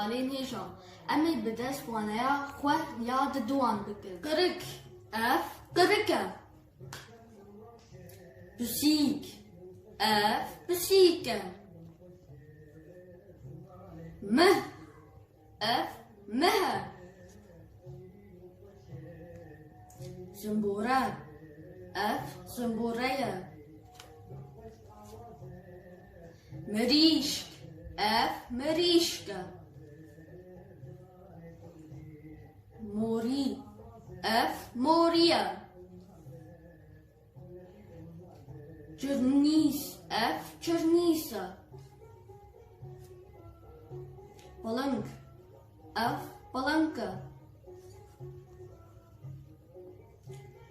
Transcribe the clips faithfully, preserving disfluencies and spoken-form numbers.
Salên hêja. Em ê bi dest waneya xwe ya diduwan bikin. Qirik. Ev qirik e. Pisîk. Ev pisîk e. Mih. Ev mih e. Zimbore. Ev zimbore ye. Mirîşk. Ev mirîşk e. Morî. Ev morî ye. Çirnîs. Ev çirnîs e. Piling. Ev piling e.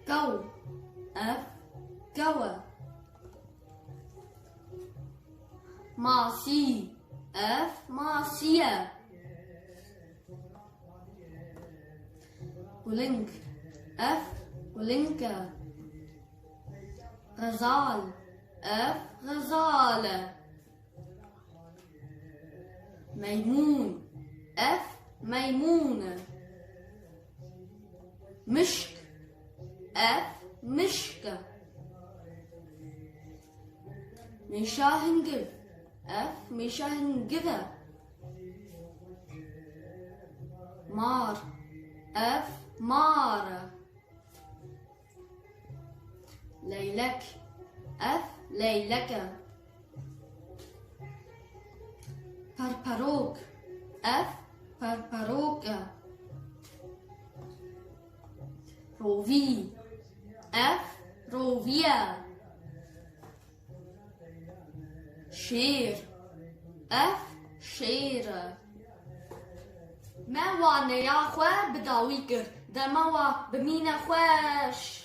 Kew. Ev kew e. Masî. Ev masî ye. Quling. Ev quling e. Xezal. Ev xezal e. Meymûn. Ev meymûn e. Mişk. Ev mişk e. Mêşa hingiv. Ev mêşa hingiv e. Mar. Ev mar e. Leylek. Ev leylek e. Perperok. Ev perperok e. Rovî. Ev rovî ye. Şêr. Ev şêr e. Me waneya xwe bi dawî kir. Dema we bimîne xweş.